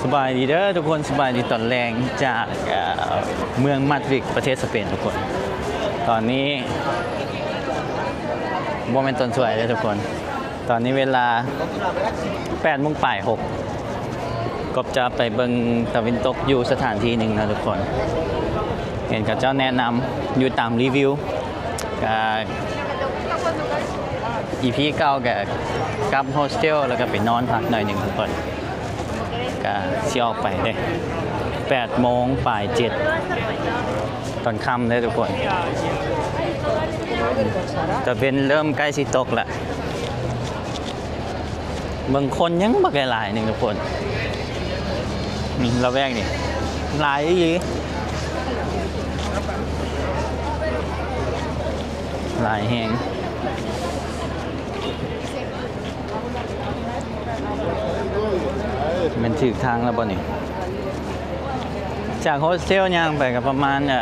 ສະບາຍດີເດີທຸກຄົນ, ສະບາຍດີຕອນແລງຈາກ ເອີ ເມືອງມາດຣິດ ປະເທດສະເປນທຸກຄົນ. ຕອນນີ້ບໍ່ແມ່ນຕອນສວຍເດີທຸກຄົນ, ຕອນນີ້ເວລາແປດໂມງປາຍຫົກ. ກອບຈະໄປເບິ່ງຕາເວັນຕົກຢູ່ສະຖານທີ່ໜຶ່ງນະທຸກຄົນ. ເຫັນເຂົາເຈົ້າແນະນຳຢູ່ຕາມຣີວິວ. ກະ ອີພີເກົ່າກະກັບໂຮສເທວ ແລ້ວກະໄປນອນພັກໜ້ອຍໜຶ່ງທຸກຄົນ. ກະຊິອອກໄປເດ້ ແປດໂມງປາຍເຈັດ ຕອນຄ່ຳເດີທຸກຄົນ. ຕາເວັນເລີ່ມໃກ້ຊິຕົກລະ. ເບິ່ງຄົນຍັງບັກຫຼາຍໆໜຶ່ງທຸກຄົນ. ນີ້ລະແວກນີ້ຫຼາຍອີ່ຫຼີ ຫຼາຍແຮງ. ແມ່ນຖືກທາງແລ້ວບໍ່ນີ້? ຈາກໂຮສເທວຍ່າງໄປກໍປະມານ ເອີ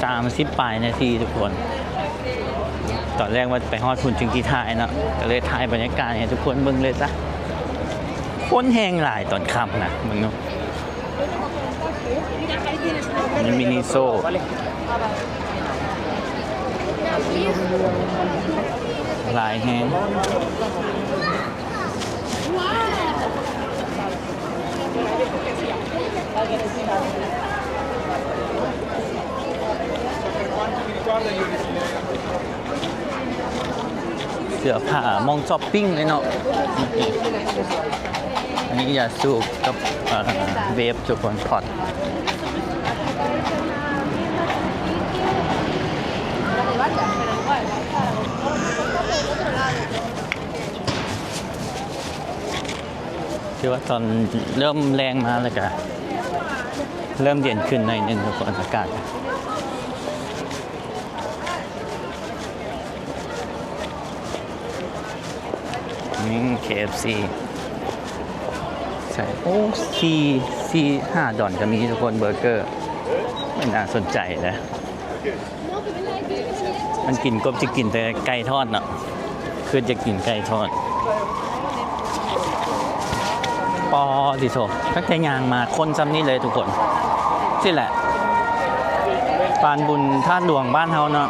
ສາມສິບປາຍນາທີທຸກຄົນ. ຕອນແລກວ່າໄປຮອດພຸ້ນຈຶ່ງຊິຖ່າຍເນາະ, ກໍເລີຍຖ່າຍບັນຍາກາດໃຫ້ທຸກຄົນເບິ່ງເລີຍຊະ. ຄົນແຮງຫຼາຍຕອນຄ່ຳນະ ເບິ່ງເນາະ. ມີມິນິໂຊ ຫຼາຍແຮງ. ເສື້ອຜ້າ ໝ່ອງຊັອບປິງເລີຍເນາະ. ອັນນີ້ຢາສູບກັບ ເອີ ເວບທຸກຄົນ ພອດ. ຖືວ່າຕອນເລີ່ມແລງມາແລ້ວກະເລີ່ມເຢັນຂຶ້ນໜ້ອຍໜຶ່ງທຸກຄົນ, ອາກາດ. ອືມ ເຄເອັຟຊີ ໃສ່ ໂອ້ ສີ່ ສີ່ ຫ້າດອນກໍມີທຸກຄົນ ເບີເກີ. ມັນໜ້າສົນໃຈເດ້. ມັນກິນກົບ ຈະກິນແຕ່ໄກ່ທອດເນາະ, ຄືຈະກິນໄກ່ທອດ. ປາຕິໂທ ຕັ້ງແຕ່ຍ່າງມາຄົນຊ່ຳນີ້ເລີຍທຸກຄົນ. ຊີ້ແຫຼະ ປານບຸນທາດຫຼວງບ້ານເຮົາເນາະ.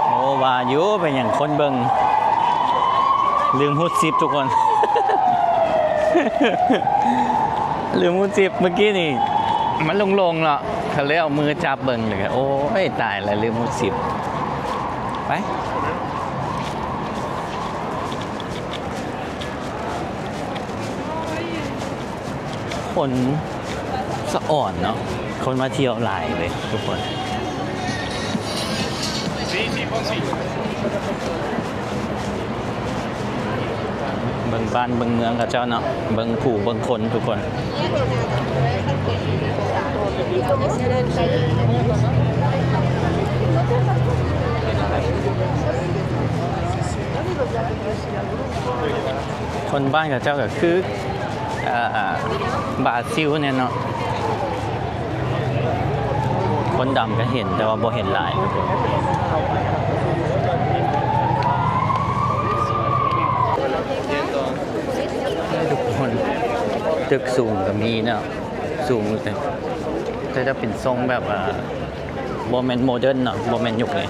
ໂອ້ ວ່າຢູ່ ເປັນຫຍັງຄົນເບິ່ງ. ລືມຮູດຊິບທຸກຄົນ ລືມຮູດຊິບ. ເມື່ອກີ້ນີ້ມັນລົງໆເນາະ, ເຂົາເລີຍເອົາມືຈັບເບິ່ງ ແລ້ວກໍ ໂອ້ຍ ຕາຍແລ້ວ ລືມຮູດຊິບ. ໄປ ຄົນສະອອນເນາະ, ຄົນມາທ່ຽວຫຼາຍເລີຍທຸກຄົນ. ເບິ່ງບ້ານເບິ່ງເມືອງເຂົາເຈົ້າເນາະ, ເບິ່ງຜູ້ເບິ່ງຄົນທຸກຄົນ. ຄົນບ້ານເຂົາເຈົ້າກໍຄື ອ່າ ບຣາຊິລແນ່ເນາະ. ຄົນດຳກໍເຫັນ ແຕ່ວ່າບໍ່ເຫັນຫຼາຍ. ທຸກຄົນ ຕຶກສູງກໍມີເນາະ, ສູງ ແຕ່ ແຕ່ຈະເປັນຊົງແບບ ອ່າ ບໍ່ແມ່ນໂມເດີນເນາະ, ບໍ່ແມ່ນຍຸກນີ້.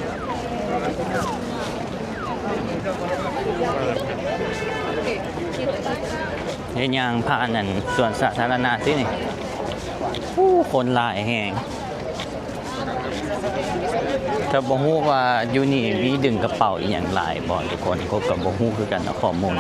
ໄດ້ຍ່າງຜ່ານອັນສວນສາທາລະນະຕິນີ້. ໂອ້ ຄົນຫຼາຍແຮງ, ແຕ່ບໍ່ຮູ້ວ່າຢູ່ນີ້ມີດຶງກະເປົາອີ່ຫຍັງຫຼາຍບໍ່ທຸກຄົນ, ກໍ ກໍບໍ່ຮູ້ຄືກັນເນາະ ຂໍ້ມູນ.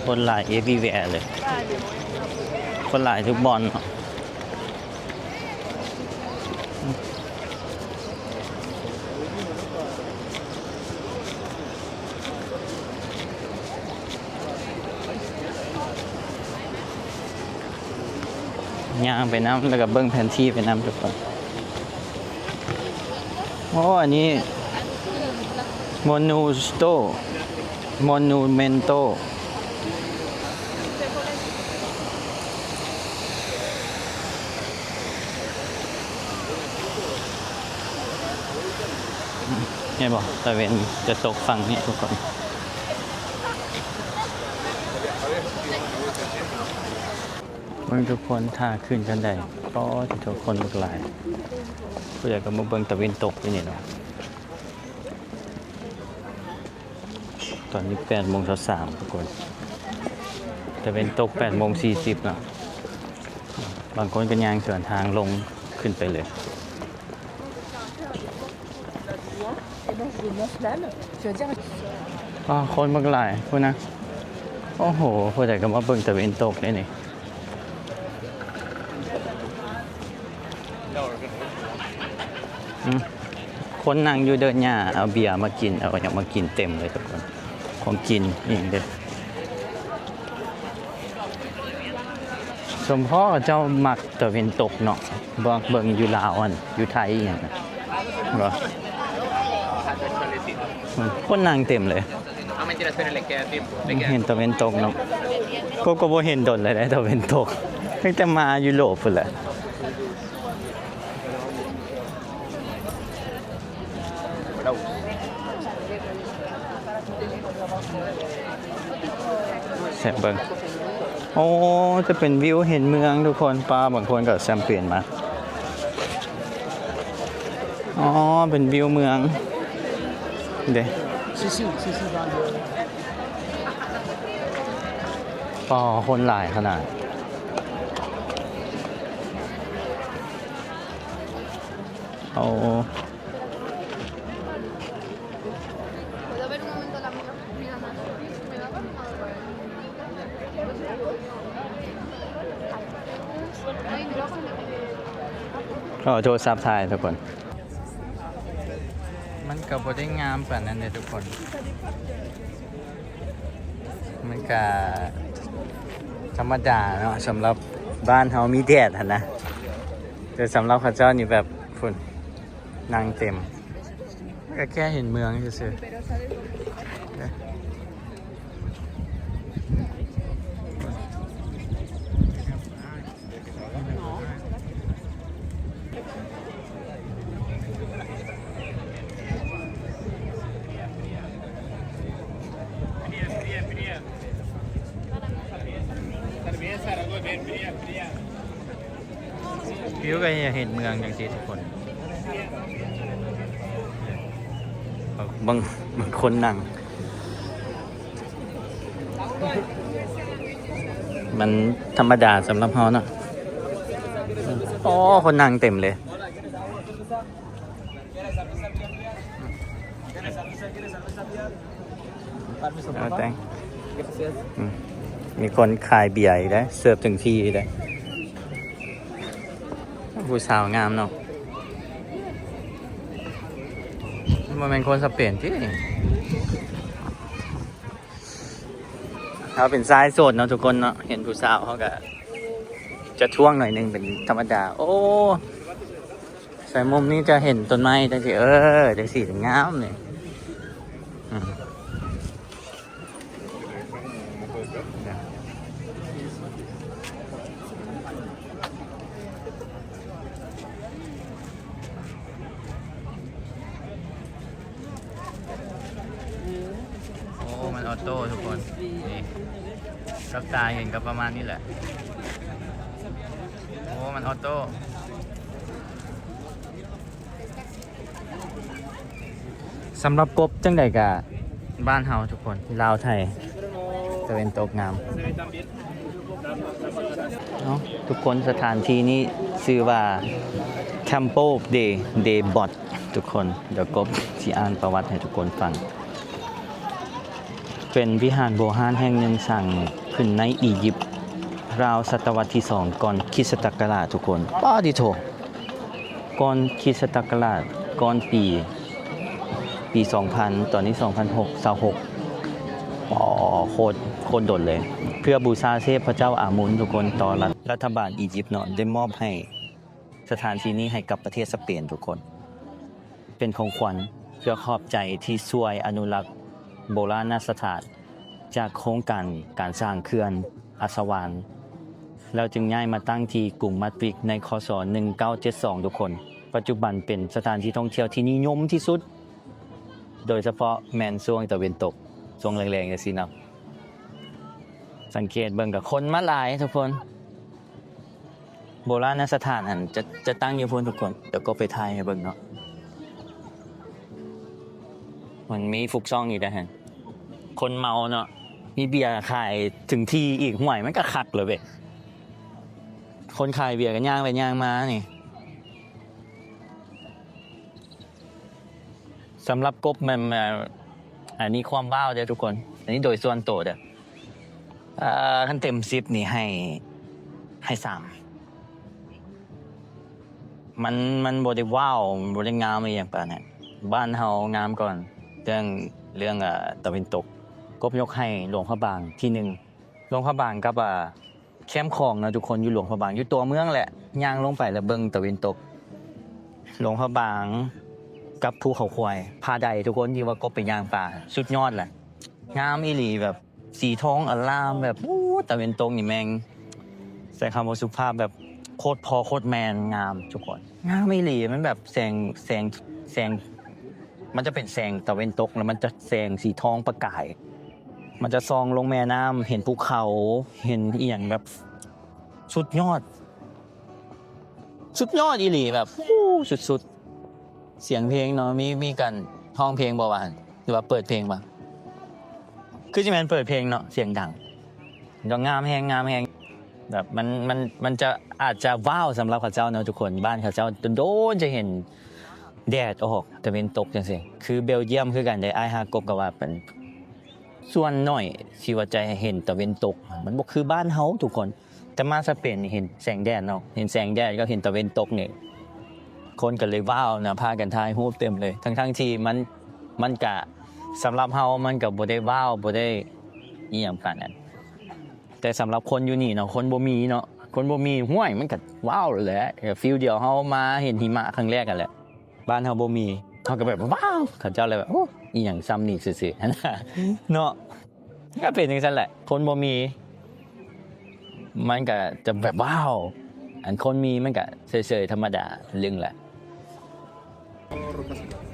ຄົນຫຼາຍ everywhere ເລີຍ, ຄົນຫຼາຍທຸກບ່ອນເນາະ. ຍ່າງໄປນຳ ແລ້ວກໍເບິ່ງແຜນທີ່ໄປນຳທຸກຄົນ. ໂອ້ ອັນນີ້ Monusto Monumento ເຫັນບໍ່? ຕາເວັນຈະຕົກຝັ່ງນີ້ທຸກຄົນ. ເບິ່ງທຸກຄົນ ຖ້າຂຶ້ນຄັນໄດ ປາດໂທ້ ຄົນບັກຫຼາຍ. ຜູ້ໃດກໍມາເບິ່ງຕາເວັນຕົກຢູ່ນີ້ເນາະ. ຕອນນີ້ແປດໂມງຊາວສາມທຸກຄົນ ຕາເວັນຕົກແປດໂມງສີ່ສິບເນາະ. ບາງຄົນກໍຍ່າງສວນທາງລົງຂຶ້ນໄປເລີຍ. Oh, ຄົນບັກຫຼາຍພຸ້ນນະ. ໂອ້ໂຫ ຜູ້ໃດກໍມາເບິ່ງຕາເວັນຕົກເດ້ນີ້. ອືມ ຄົນນັ່ງຢູ່ເດີ່ນຫຍ້າ ເອົາເບຍມາກິນ ເອົາຫຍັງມາກິນເຕັມເລີຍທຸກຄົນ ຂອງກິນອີ່ຫຍັງເດ້. ສົມພໍເຂົາເຈົ້າມັກຕາເວັນຕົກເນາະ ເບິ່ງ ເບິ່ງຢູ່ລາວ ອັນ ຢູ່ໄທອີ່ຫຍັງນະ ເຫັນບໍ່? ອືມ ຄົນນັ່ງເຕັມເລີຍ. ເຫັນຕາເວັນຕົກເນາະ ກໍ ກໍບໍ່ເຫັນດົນແລ້ວເດ້ ຕາເວັນຕົກ ຕັ້ງແຕ່ມາຢູໂຣບພຸ້ນແຫຼະ. ແຊມເບິ່ງ ໂອ້ ຈະເປັນວິວເຫັນເມືອງທຸກຄົນ. ປ້າ ບາງຄົນກໍແຊມເປນມາ. ອໍ ເປັນວິວເມືອງເດ້. ອໍ ຄົນຫຼາຍຂະໜາດ. ໂອ້ ເອົາໂທລະສັບຖ່າຍທຸກຄົນ. ມັນກໍບໍ່ໄດ້ງາມປານນັ້ນເດ້ທຸກຄົນ ມັນກະທຳມະດາເນາະ. ສຳລັບບ້ານເຮົາມີແດດຫັ້ນນະ ແຕ່ສຳລັບເຂົາເຈົ້ານີ້ແບບ ພຸ້ນ ນັ່ງເຕັມ ກະແຄ່ເຫັນເມືອງຊື່ໆ. ວິວກໍຢາກເຫັນເມືອງຈັ່ງຊີ້ທຸກຄົນ. ເບິ່ງ ເບິ່ງຄົນນັ່ງ ມັນທຳມະດາສຳລັບເຮົາເນາະ. ໂອ້ ຄົນນັ່ງເຕັມເລີຍ. ເອົາແຕ່ງ ອືມ ມີຄົນຂາຍເບຍອີກເດ້ ເສີບເຖິງທີ່ເດ້. ຜູ້ສາວງາມເນາະ ບໍ່ແມ່ນຄົນສະເປນຕິ? ເຮົາເປັນຊາຍໂສດເນາະທຸກຄົນເນາະ ເຫັນຜູ້ສາວເຮົາກະຈະທ້ວງໜ້ອຍໜຶ່ງເປັນທຳມະດາ. ໂອ້ ໃສ່ມຸມນີ້ຈະເຫັນຕົ້ນໄມ້ຈັ່ງຊີ້ ເອີ ຈັ່ງຊີ້ງາມນີ້. ອືມ ໂອ້ ມັນອອໂຕ້ທຸກຄົນ ນີ້ ກັບຕາເຫັນກໍປະມານນີ້ແຫຼະ. ໂອ້ ມັນອອໂຕ້. ສຳລັບກົບຈັ່ງໃດກະບ້ານເຮົາທຸກຄົນ ລາວໄທ ຕາເວັນຕົກງາມເນາະທຸກຄົນ. ສະຖານທີ່ນີ້ຊື່ວ່າ Temple de Debod ທຸກຄົນ. ດຽວກົບຊິອ່ານປະຫວັດໃຫ້ທຸກຄົນຟັງ. ເປັນວິຫານໂບຮານແຫ່ງໜຶ່ງສ້າງຂຶ້ນໃນອີຢິບ ລາວສະຕະວັດທີສອງ ກ່ອນຄຣິສຕະສັກກະລາດທຸກຄົນ. ປາດຕິໂທ! ກ່ອນຄຣິສຕະສັກກະລາດ ກ່ອນປີ ປີສອງພັນ ຕອນນີ້ສອງພັນຫົກ ຊາວຫົກ ອໍ ໂຄດ ໂຄດດົນເລີຍ. ເພື່ອບູຊາເທບພະເຈົ້າອາມຸນທຸກຄົນ ຕໍ່ລັດ ລັດຖະບານອີຢິບເນາະ ໄດ້ມອບໃຫ້ສະຖານທີ່ນີ້ໃຫ້ກັບປະເທດສະເປນທຸກຄົນ ເປັນຂອງຂວັນ ເພື່ອຂອບໃຈທີ່ຊ່ວຍອະນຸລັກ ໂບລານະສະຖານ ຈາກໂຄງການການສ້າງເຂື່ອນອັດສະວານ ແລ້ວຈຶ່ງຍ້າຍມາຕັ້ງທີ່ກຸງມາດຣິດໃນ ຄ.ສ. ໜຶ່ງເກົ້າເຈັດສອງ ທຸກຄົນ. ປັດຈຸບັນເປັນສະຖານທີ່ທ່ອງທ່ຽວທີ່ນິຍົມທີ່ສຸດ ໂດຍສະເພາະແມ່ນຊ່ວງຕາເວັນຕົກ ຊ່ວງແລງໆ ຈັ່ງຊີ້ເນາະ. ສັງເກດເບິ່ງກໍຄົນມາຫຼາຍທຸກຄົນ. ໂບລານະສະຖານຫັ້ນຈະ ຈະຕັ້ງຢູ່ພຸ້ນທຸກຄົນ. ດຽວກໍໄປຖ່າຍໃຫ້ເບິ່ງເນາະ. ມັນມີຟຸກຊ່ອງອີກໄດ໋ຫັ້ນ. ຄົນເມົາເນາະ. ມີເບຍຂາຍເຖິງທີ່ອີກ. ຫ້ວຍ ມັນກໍຄັກເລີຍເວີຍ. ຄົນຂາຍເບຍກໍຍ່າງໄປຍ່າງມານີ້. ສຳລັບກົບແມ່ນ ເອີ ອັນນີ້ຄວາມວ້າວເດີ້ທຸກຄົນ. ອັນນີ້ໂດຍສ່ວນໂຕເດີ້. ເອີ ຄັນເຕັມສິບນີ້ໃຫ້ ໃຫ້ສາມ. ມັນ ມັນບໍ່ໄດ້ວ້າວ ບໍ່ໄດ້ງາມອີ່ຫຍັງປານນັ້ນ. ບ້ານເຮົາງາມກ່ອນ ເລື່ອງ ເລື່ອງ ເອີ ຕາເວັນຕົກ. ກົບຍົກໃຫ້ຫຼວງພະບາງທີໜຶ່ງ. ຫຼວງພະບາງກັບ ເອີ ແຄມຂອງເນາະທຸກຄົນ, ຢູ່ຫຼວງພະບາງ ຢູ່ຕົວເມືອງແຫຼະ, ຍ່າງລົງໄປແລ້ວເບິ່ງຕາເວັນຕົກ. ຫຼວງພະບາງກັບພູເຂົາຄວາຍ ຜາໃດທຸກຄົນ ທີ່ວ່າກົບໄປຍ່າງປ່າ ສຸດຍອດແຫຼະ. ງາມອີ່ຫຼີ ແບບສີທອງອາລາມ ແບບ ໂອ້ ຕາເວັນຕົກນີ້ແມ່ງ ໃຊ້ຄຳວ່າສຸພາບ ແບບໂຄດພໍ່ໂຄດແມ່ນ ງາມທຸກຄົນ ງາມອີ່ຫຼີ. ມັນແບບແສງ ແສງ ແສງ ມັນຈະເປັນແສງຕາເວັນຕົກ ແລ້ວມັນຈະແສງສີທອງປະກາຍ. ມັນຈະສ່ອງລົງແມ່ນ້ຳ ເຫັນພູເຂົາ ເຫັນອີ່ຫຍັງແບບສຸດຍອດ ສຸດຍອດອີ່ຫຼີ ແບບ ໂອ້ ສຸດໆ. ສຽງເພງເນາະ ມີ ມີການຮ້ອງເພງບໍ່ວະ ຫຼືວ່າເປີດເພງວະ? ຄືຊິແມ່ນເປີດເພງເນາະ ສຽງດັງ. ກໍງາມແຮງ ງາມແຮງ. ແບບມັນ ມັນ ມັນຈະ ອາດຈະວ້າວສຳລັບເຂົາເຈົ້າເນາະທຸກຄົນ. ບ້ານເຂົາເຈົ້າໂດນໆ ຈະເຫັນແດດອອກ ຕາເວັນຕົກຈັ່ງຊີ້. ຄືເບວຢ້ຽມຄືກັນເດ້ ອ້າຍຮັກກົບກໍວ່າເປັນ ສ່ວນໜ້ອຍທີ່ວ່າຈະເຫັນຕາເວັນຕົກ. ມັນບໍ່ຄືບ້ານເຮົາທຸກຄົນ. ແຕ່ມາສະເປນນີ້ເຫັນແສງແດດເນາະ ເຫັນແສງແດດກັບເຫັນຕາເວັນຕົກນີ້ ຄົນກໍເລີຍວ້າວນະ ພາກັນຖ່າຍຮູບເຕັມເລີຍ. ທັງໆ ທີ່ມັນ ມັນກະ ສຳລັບເຮົາມັນກະບໍ່ໄດ້ວ້າວ ບໍ່ໄດ້ອີ່ຫຍັງປານນັ້ນ. ແຕ່ສຳລັບຄົນຢູ່ນີ້ເນາະ ຄົນບໍ່ມີເນາະ ຄົນບໍ່ມີ ຫ້ວຍ ມັນກະວ້າວແຫຼະ. ຟີລດຽວເຮົາມາເຫັນຫິມະຄັ້ງແລກຫັ້ນແຫຼະ. ບ້ານເຮົາບໍ່ມີ ເຮົາກໍແບບ ວ້າວ ເຂົາເຈົ້າເລີຍແບບ ໂອ້ ອີ່ຫຍັງຊ່ຳນີ້ຊື່ໆ ຫັ້ນນະ ເນາະ. ມັນກໍເປັນຈັ່ງຊັ້ນແຫຼະ ຄົນບໍ່ມີ ມັນກໍຈະແບບ ວ້າວ ອັນຄົນມີມັນກໍເສີຍໆ ທຳມະດາລຶ້ງແຫຼະ.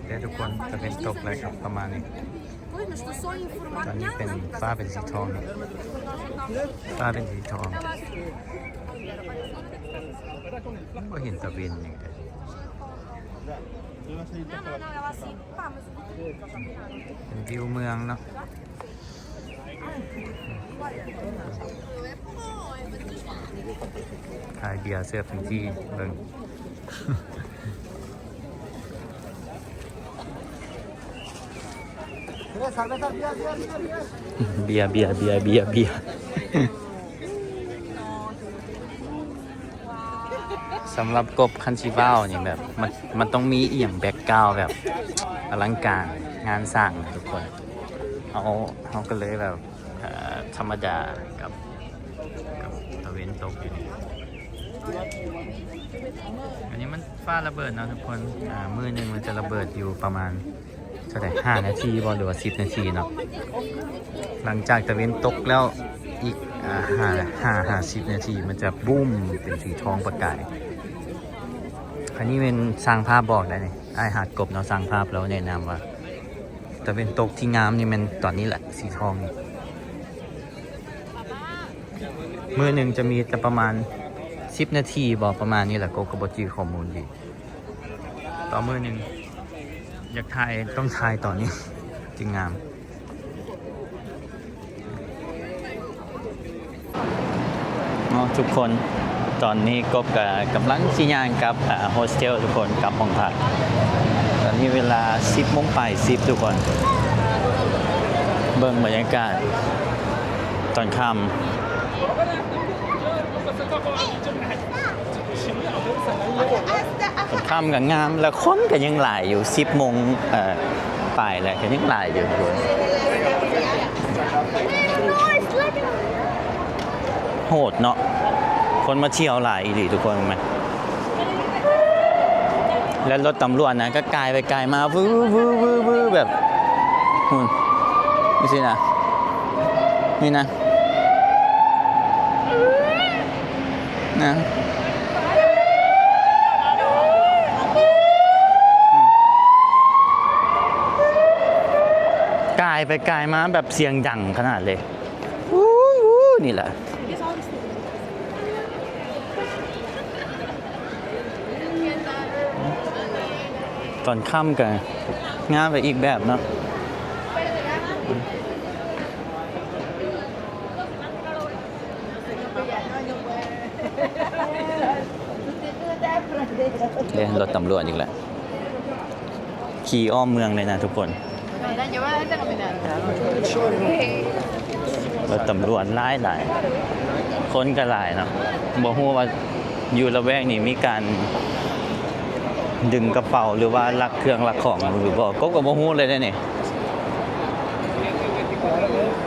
ເດ້ທຸກຄົນ ຕາເວັນຕົກແລ້ວຄັບ ປະມານນີ້. ຕອນນີ້ເປັນ ຟ້າເປັນສີທອງ ຟ້າເປັນສີທອງ. ບໍ່ເຫັນຕາເວັນຫຍັງເລີຍ. ເປັນວິວເມືອງເນາະ. ຂາຍເບຍເສີບເປັນທີ່ເບິ່ງ. ເບຍ ເບຍ ເບຍ ເບຍ ເບຍ. ສຳລັບກົບຄັນຊິວ້າວນີ້ແບບ ມັນ ມັນຕ້ອງມີອີ່ຫຍັງແບັກກຣາວແບບອະລັງການງານສ້າງນະທຸກຄົນ. ເຮົາ ເຮົາກໍເລີຍແບບ ເອີ ທຳມະດາກັບ ກັບຕາເວັນຕົກຢູ່ນີ້. ອັນນີ້ມັນຟ້າລະເບີດເນາະທຸກຄົນ. ອາ ມື້ໜຶ່ງມັນຈະລະເບີດຢູ່ປະມານ ເທົ່າໃດ ຫ້ານາທີບໍ່ ຫຼືວ່າສິບນາທີເນາະ. ຫຼັງຈາກຕາເວັນຕົກແລ້ວອີກ ອາ ຫ້າ ຫ້າ ຫ້າ ສິບນາທີ ມັນຈະບູມ ເປັນສີທອງປະກາຍ. ອັນນີ້ແມ່ນຊ່າງພາບບອກໄດ້ນີ້ ອ້າຍຮັກກົບເນາະ ຊ່າງພາບລາວແນະນຳວ່າ ຕາເວັນຕົກທີ່ງາມນີ້ແມ່ນຕອນນີ້ແຫຼະ ສີທອງນີ້. ມື້ໜຶ່ງຈະມີແຕ່ປະມານສິບນາທີບໍ່ ປະມານນີ້ແຫຼະ ກົບກໍບໍ່ຈື່ຂໍ້ມູນດີ. ຕໍ່ມື້ໜຶ່ງ ຢາກຖ່າຍ ຕ້ອງຖ່າຍຕອນນີ້ຈຶ່ງງາມເນາະທຸກຄົນ. ຕອນນີ້ກົບກໍກຳລັງຊິຍ່າງກັບ ອາ ໂຮສເທວທຸກຄົນ ກັບຫ້ອງພັກ. ຕອນນີ້ເວລາສິບໂມງປາຍສິບທຸກຄົນ. ເບິ່ງບັນຍາກາດຕອນຄ່ຳ. ຄ່ຳກໍງາມ ແລ້ວຄົນກໍຍັງຫຼາຍຢູ່ ສິບໂມງ ເອີ ປາຍແລ້ວ ກໍຍັງຫຼາຍຢູ່. ໂຫດເນາະ ຄົນມາທ່ຽວຫຼາຍອີ່ຫຼີທຸກຄົນ ແມ່ນ ແລ້ວລົດຕຳຫຼວດນະ ກໍກາຍໄປກາຍມາ ວືໆໆໆ ແບບ ຫຸ່ນ ຈັ່ງຊີ້ນະ ນີ້ນະ ນະ ກາຍໄປກາຍມາແບບສຽງດັງຂະໜາດເລີຍ ວູ້ ວູ້ ນີ້ແຫຼະ. ຕອນຄ່ຳກໍງາມໄປອີກແບບເນາະ. ເດ້ ລົດຕຳຫຼວດອີກແລ້ວ. ຂີ່ອ້ອມເມືອງເລີຍນະທຸກຄົນ. ລົດຕຳຫຼວດຫຼາຍໆ ຄົນກໍຫຼາຍເນາະ. ບໍ່ຮູ້ວ່າຢູ່ລະແວກນີ້ມີການດຶງກະເປົາ ຫຼືວ່າລັກເຄື່ອງລັກຂອງຫຼືບໍ່ ກົບກໍບໍ່ຮູ້ເລີຍເດ້ນີ້.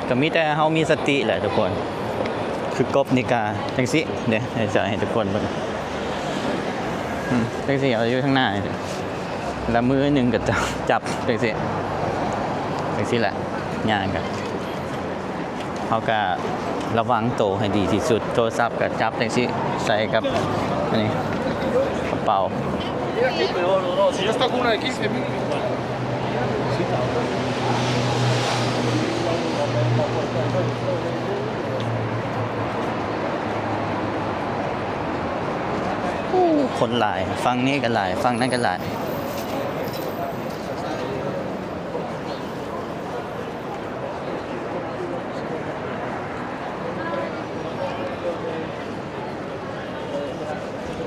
ກໍມີແຕ່ເຮົາມີສະຕິແຫຼະທຸກຄົນ. ຄືກົບນີ້ກະຈັ່ງຊີ້ເດ້ ໃຫ້ ໃຫ້ທຸກຄົນເບິ່ງ ອືມ ຈັ່ງຊີ້ ເອົາຢູ່ທາງໜ້າ ແລ້ວມືໜຶ່ງກໍຈັບ ຈັບຈັ່ງຊີ້ ຈັ່ງຊີ້ແຫຼະ ຍ່າງກະ ເຮົາກະລະວັງໂຕໃຫ້ດີທີ່ສຸດ ໂທລະສັບກະຈັບຈັ່ງຊີ້ ໃສ່ກັບອັນນີ້ ກະເປົາ. ໂອ້ ຄົນຫຼາຍ ຝັ່ງນີ້ກໍຫຼາຍ ຝັ່ງນັ້ນກໍຫຼາຍ.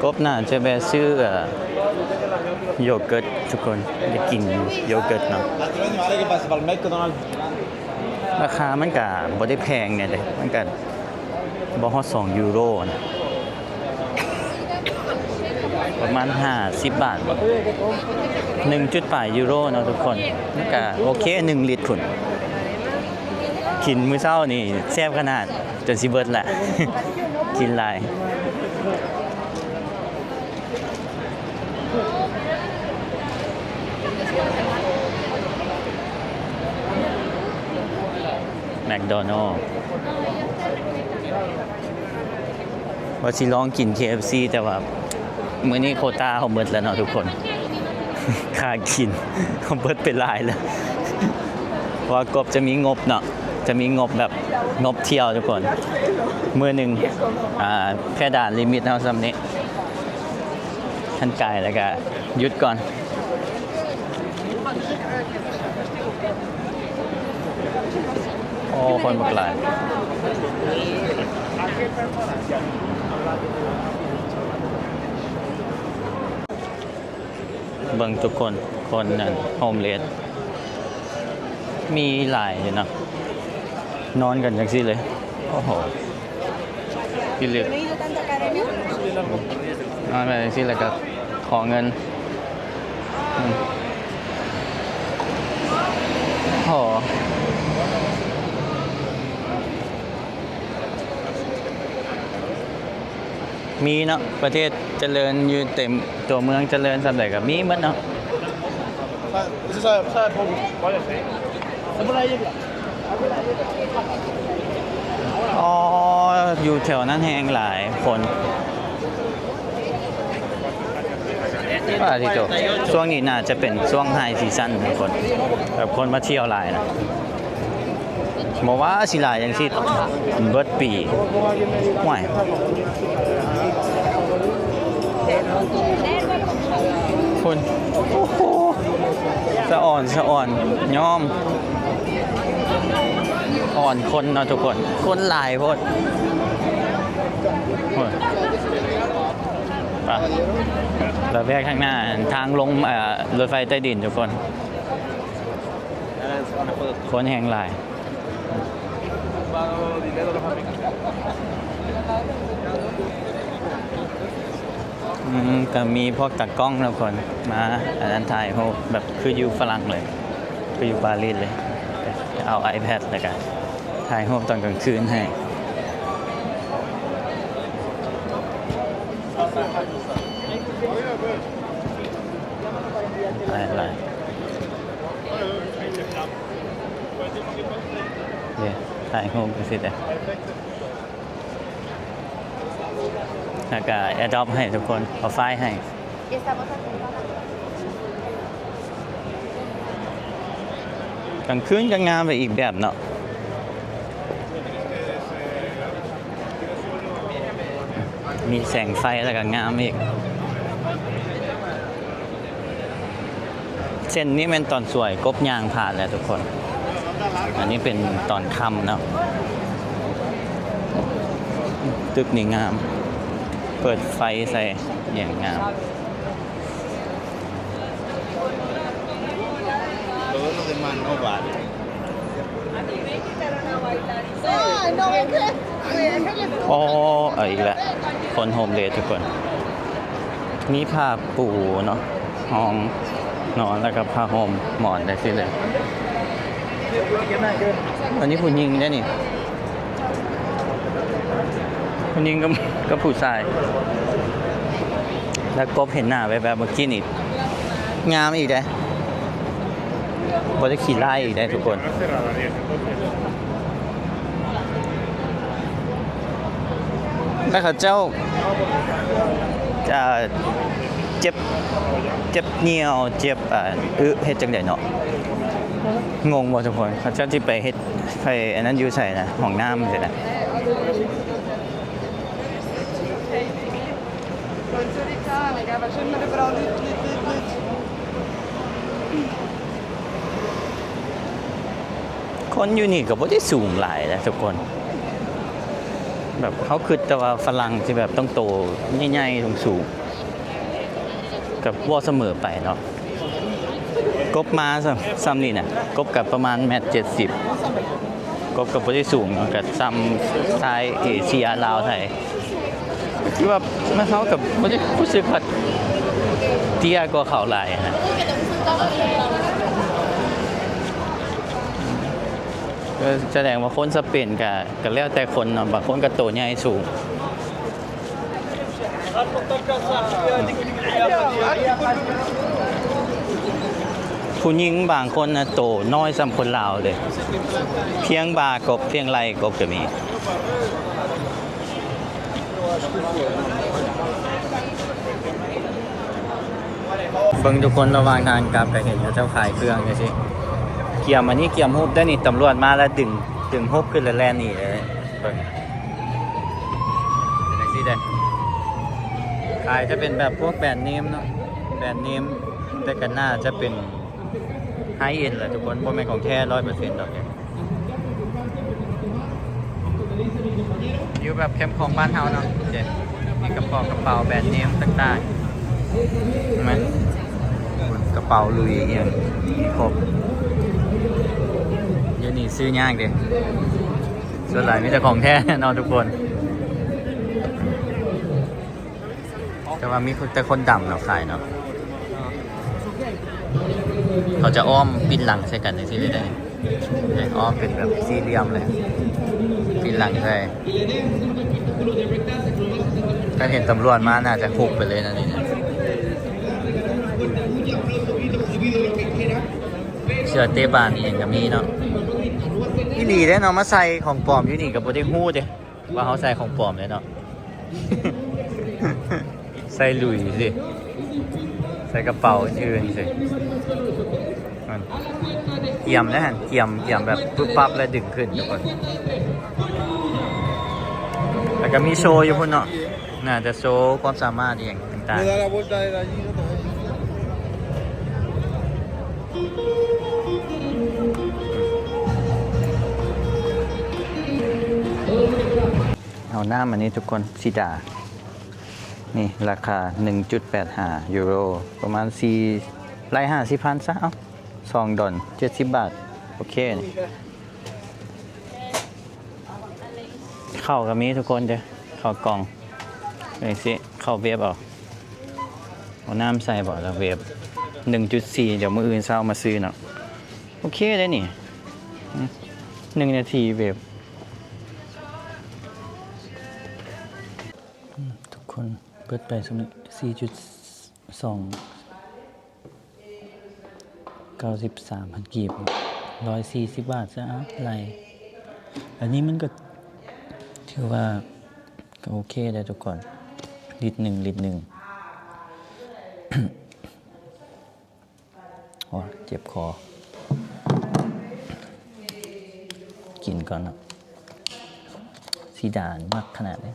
ກົບໜ້າຈະແວ່ຊື້ ເອີ ໂຢເກີດທຸກຄົນ ໄດ້ກິນໂຢເກີດເນາະ. ລາຄາມັນກະບໍ່ໄດ້ແພງແນວໃດ ມັນກະບໍ່ຮອດສອງຢູໂຣນະ ປະມານຫ້າສິບບາດບໍ ໜຶ່ງຈຸດປາຍຢູໂຣເນາະທຸກຄົນ. ມັນກະໂອເຄ ໜຶ່ງລິດພຸ້ນ. ກິນມື້ເຊົ້ານີ້ແຊບຂະໜາດ ຈົນຊິເບິດລະ ກິນຫຼາຍ. ແມັກໂດນັລ ວ່າຊິລອງກິນເຄເອັຟຊີ ແຕ່ວ່າມື້ນີ້ໂຄຕາເຮົາໝົດແລ້ວເນາະທຸກຄົນ. ຄ່າກິນເຮົາເບິດໄປຫຼາຍແລ້ວ ເພາະວ່າກົບຈະມີງົບເນາະ ຈະມີງົບແບບງົບທ່ຽວທຸກຄົນ ມື້ໜຶ່ງ ອ່າ ເພດານລິມິດເຮົາສ່ຳນີ້ ຄັນກາຍແລ້ວກະຢຸດກ່ອນ. ໂອ້ ຄົນບັກຫຼາຍ. ເບິ່ງທຸກຄົນ ຄົນນັ້ນໂຮມເລສ ມີຫຼາຍຢູ່ເນາະ ນອນກັນຈັ່ງຊີ້ເລີຍ. ໂອ້ໂຫ ອີຫຼີ ນອນໄປຈັ່ງຊີ້ແລ້ວກໍຂໍເງິນ. ໂອ້ໂຫ ມີເນາະ ປະເທດຈະເລີນຢູ່ເຕັມ ຕົວເມືອງຈະເລີນສ່ຳໃດກໍມີໝົດເນາະ. ອໍ ຢູ່ແຖວນັ້ນແຮງຫຼາຍຄົນ. ປາທິໂຕ ຊ່ວງນີ້ໜ້າຈະເປັນຊ່ວງໄຮຊີຊັນ ຄົນ ແບບຄົນມາທ່ຽວຫຼາຍນະ. ບໍ່ວ່າຊິຫຼາຍຈັ່ງຊີ້ເບິດປີ. ໂອ້ຍ ພຸ້ນ ໂອ້ໂຫ ສະອອນ ສະອອນ ຍອມ ອ່ອນຄົນເນາະທຸກຄົນ ຄົນຫຼາຍໂພດ. ໂອ້ຍ ໄປ ລະແວກທາງໜ້າ ທາງລົງ ເອີ ລົດໄຟໃຕ້ດິນທຸກຄົນ. ຄົນແຮ່ງຫຼາຍ. ອືມ ກໍມີພວກຕາກ້ອງທຸກຄົນ ມາອັນນັ້ນ ຖ່າຍຮູບແບບຄືຢູ່ຝຣັ່ງເລີຍ ຄືຢູ່ປາຣີສເລີຍ. ເອົາໄອແພດ ແລ້ວກະຖ່າຍຮູບຕອນກາງຄືນໃຫ້. ຫຼາຍໆ. ເດ້ ຖ່າຍຮູບຈັ່ງຊີ້ເດ້ ແລ້ວກະແອດຣອບໃຫ້ທຸກຄົນ ເອົາໄຟລ໌ໃຫ້. ກາງຄືນກໍງາມໄປອີກແບບເນາະ ມີແສງໄຟແລ້ວກໍງາມອີກ. ເສັ້ນນີ້ແມ່ນຕອນສວຍ ກົບຍ່າງຜ່ານແລ້ວທຸກຄົນ. ອັນນີ້ເປັນຕອນຄ່ຳເນາະ. ຕຶກນີ້ງາມ ເປີດໄຟໃສ່ຢ່າງງາມ. Todo lo demás no vale. ອໍ ເອົາອີກແລ້ວ ຄົນໂຮມເລສທຸກຄົນ. ມີຜ້າປູເນາະ ຫ້ອງນອນ ແລ້ວກໍຜ້າຫົ່ມ ໝອນ ໄດ້ຊີ້ເລີຍ. ອັນນີ້ຜູ້ຍິງເດ້ນີ້ ຜູ້ຍິງກັບ ກັບຜູ້ຊາຍ. ແລ້ວກົບເຫັນໜ້າແວບໆເມື່ອກີ້ນີ້ ງາມອີກເດ້ ບໍ່ໄດ້ຂີ້ລ້າຍອີກເດ້ທຸກຄົນ. ແລ້ວເຂົາເຈົ້າ ເອີ ເຈັບ ເຈັບຍ່ຽວ ເຈັບ ອາ ອຶ ເຮັດຈັ່ງໃດເນາະ? ງົງບໍ່ທຸກຄົນ? ເຂົາເຈົ້າຊິໄປເຮັດ ໄປອັນນັ້ນຢູ່ໃສນະ? ຫ້ອງນ້ຳໃສນະ? ຄົນຢູ່ນີ້ກໍບໍ່ໄດ້ສູງຫຼາຍນະທຸກຄົນ ແບບເຮົາຄິດແຕ່ວ່າຝຣັ່ງຊິແບບຕ້ອງໂຕໃຫຍ່ໆ ສູງໆ ກໍບໍ່ສະເໝີໄປເນາະ. ກົບມາຊ່ຳ ຊ່ຳນີ້ນະ ກົບກໍປະມານແມັດເຈັດສິບ ກົບກໍບໍ່ໄດ້ສູງເນາະ ກໍຊ່ຳຊາຍເອເຊຍລາວໄທ. ຄືວ່າມັນ ເຮົາກໍບໍ່ໄດ້ຮູ້ສຶກວ່າເຕ້ຍກວ່າເຂົາຫຼາຍນະ ກໍສະແດງວ່າຄົນສະເປນກໍ ກໍແລ້ວແຕ່ຄົນເນາະ ບາງຄົນກໍໂຕໃຫຍ່ສູງ. ຜູ້ຍິງບາງຄົນນະໂຕນ້ອຍສ່ຳຄົນລາວເດ້ ພຽງບ່າກົບ ພຽງໄຫຼ່ກົບກໍມີ. ເບິ່ງທຸກຄົນ ລະຫວ່າງທາງກັບກໍເຫັນເຂົາເຈົ້າຂາຍເຄື່ອງຈັ່ງຊີ້ ກຽມອັນນີ້ ກຽມຮູບໄດ້ນີ້ ຕຳຫຼວດມາແລ້ວດຶງ ດຶງຮູບຂຶ້ນແລ້ວແລ່ນໜີເລີຍ. ເບິ່ງ ເປັນຈັ່ງຊີ້ເດ້ ຂາຍຈະເປັນແບບພວກແບຣນເນມເນາະ ແບຣນເນມ ແຕ່ກໍໜ້າຈະເປັນໄຮເອັນແຫຼະທຸກຄົນ ບໍ່ແມ່ນຂອງແທ້ຮ້ອຍເປີເຊັນດອກ. ຢູ່ແບບແຄມຂອງບ້ານເຮົາເນາະ ໂອເຄ ມີກະເປົາ ກະເປົາແບຣນເນມຕ່າງໆ ເຫັນໄໝ? ກະເປົາລຸຍອີ່ຫຍັງມີຄົບ. ຢູ່ນີ້ຊື້ຍາກເດ້ ສ່ວນຫຼາຍມີແຕ່ຂອງແທ້ເນາະທຸກຄົນ. ແຕ່ວ່າມີແຕ່ຄົນດຳເນາະຂາຍເນາະ ເຂົາຈະອ້ອມປິ່ນຫຼັງໃສ່ກັນຈັ່ງຊີ້ເລີຍເດ້ ອ້ອມເປັນແບບສີ່ຫຼ່ຽມເລີຍ ປິ່ນຫຼັງໃສ່. ຄັນເຫັນຕຳຫຼວດມາໜ້າຈະຄຸບໄປເລີຍນະນີ້ນະ. ເສື້ອເຕະບານອີ່ຫຍັງກໍມີເນາະ ອີ່ຫຼີເດ້ເນາະ ມາໃສ່ຂອງປອມຢູ່ນີ້ກໍບໍ່ໄດ້ຮູ້ເດ້ ວ່າເຮົາໃສ່ຂອງປອມເດ້ເນາະ ໃສ່ລຸຍຊິ ໃສ່ກະເປົາອື່ນໆຊິ ມັນກຽມເດ້ຫັ້ນ ກຽມ ກຽມແບບປຶບປັບແລ້ວດຶງຂຶ້ນທຸກຄົນ. ແລ້ວກໍມີໂຊຢູ່ພຸ້ນເນາະ ໜ້າຈະໂຊຄວາມສາມາດອີ່ຫຍັງຕ່າງໆ. ເອົານ້ຳອັນນີ້ທຸກຄົນ ສີດາ ນີ້ລາຄາໜຶ່ງຈຸດແປດຫ້າຢູໂຣ ປະມານສີ່ ໄລ່ຫ້າສິບພັນຊະ ເອົາ ສອງດອນ ເຈັດສິບບາດ ໂອເຄ. ເຂົ້າກໍມີທຸກຄົນເດີ ເຂົ້າກ່ອງຈັ່ງຊີ້ ເຂົ້າເວບເອົາ ເອົານ້ຳໃສ່ບໍ່ ແລ້ວເວບ ໜຶ່ງຈຸດສີ່ ດຽວມື້ອື່ນເຊົ້າມາຊື້ເນາະ. ໂອເຄເດ້ນີ້ ອືມ ໜຶ່ງນາທີເວບ. ອືມ ທຸກຄົນ ເບິດໄປສ່ຳນີ້ ສີ່ຈຸດສອງ ເກົ້າສິບສາມພັນກີບ ຮ້ອຍສີ່ສິບບາດຊະ ເອົາ ໄລ່ ອັນນີ້ມັນກໍຖືວ່າກໍໂອເຄແລ້ວທຸກຄົນ ລິດໜຶ່ງ ລິດໜຶ່ງ. ໂອ້ ເຈັບຄໍ ກິນກ່ອນເນາະ. ສີດາມັກຂະໜາດເດ້.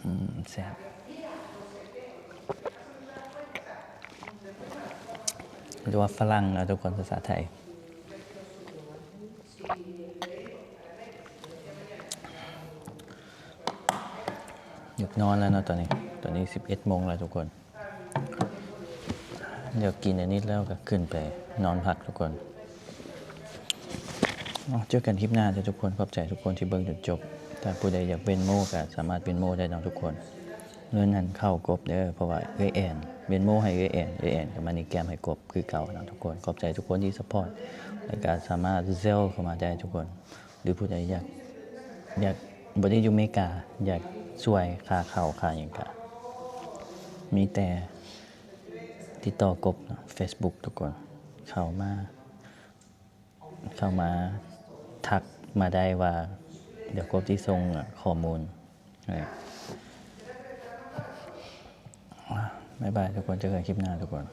ອືມ ແຊບ ຫຼືວ່າຝຣັ່ງເນາະທຸກຄົນ ພາສາໄທ. ຢາກນອນແລ້ວເນາະຕອນນີ້ ຕອນນີ້ສິບເອັດໂມງແລ້ວທຸກຄົນ. ດຽວກິນອັນນີ້ແລ້ວກໍຂຶ້ນໄປນອນພັກທຸກຄົນ. ເອົາ ເຈີກັນຄລິບໜ້າເດີທຸກຄົນ. ຂອບໃຈທຸກຄົນທີ່ເບິ່ງຈົນຈົບ. ຖ້າຜູ້ໃດຢາກເວັນໂມກໍສາມາດເວັນໂມໄດ້ເນາະທຸກຄົນ. ເງິນຫັ້ນເຂົ້າກົບເດີ ເພາະວ່າເອື້ອຍແອນເວັນໂມໃຫ້ເອື້ອຍແອນ ເອື້ອຍແອນກໍມານີແກມໃຫ້ກົບຄືເກົ່າເນາະທຸກຄົນ. ຂອບໃຈທຸກຄົນທີ່ຊັບພອດ ແລ້ວກໍສາມາດເຊວເຂົ້າມາໄດ້ທຸກຄົນ. ຫຼືຜູ້ໃດຢາກ ຢາກ ບໍ່ໄດ້ຢູ່ເມກາ ຢາກຊ່ວຍຄ່າເຂົ້າຄ່າຫຍັງກະ ມີແຕ່ຕິດຕໍ່ກົບເນາະ ເຟສບຸກທຸກຄົນ. ເຂົ້າມາ ເຂົ້າມາທັກມາໄດ້ວ່າ ດຽວກົບຊິສົ່ງຂໍ້ມູນ. ບາຍບາຍທຸກຄົນ ເຈີກັນຄລິບໜ້າທຸກຄົນ.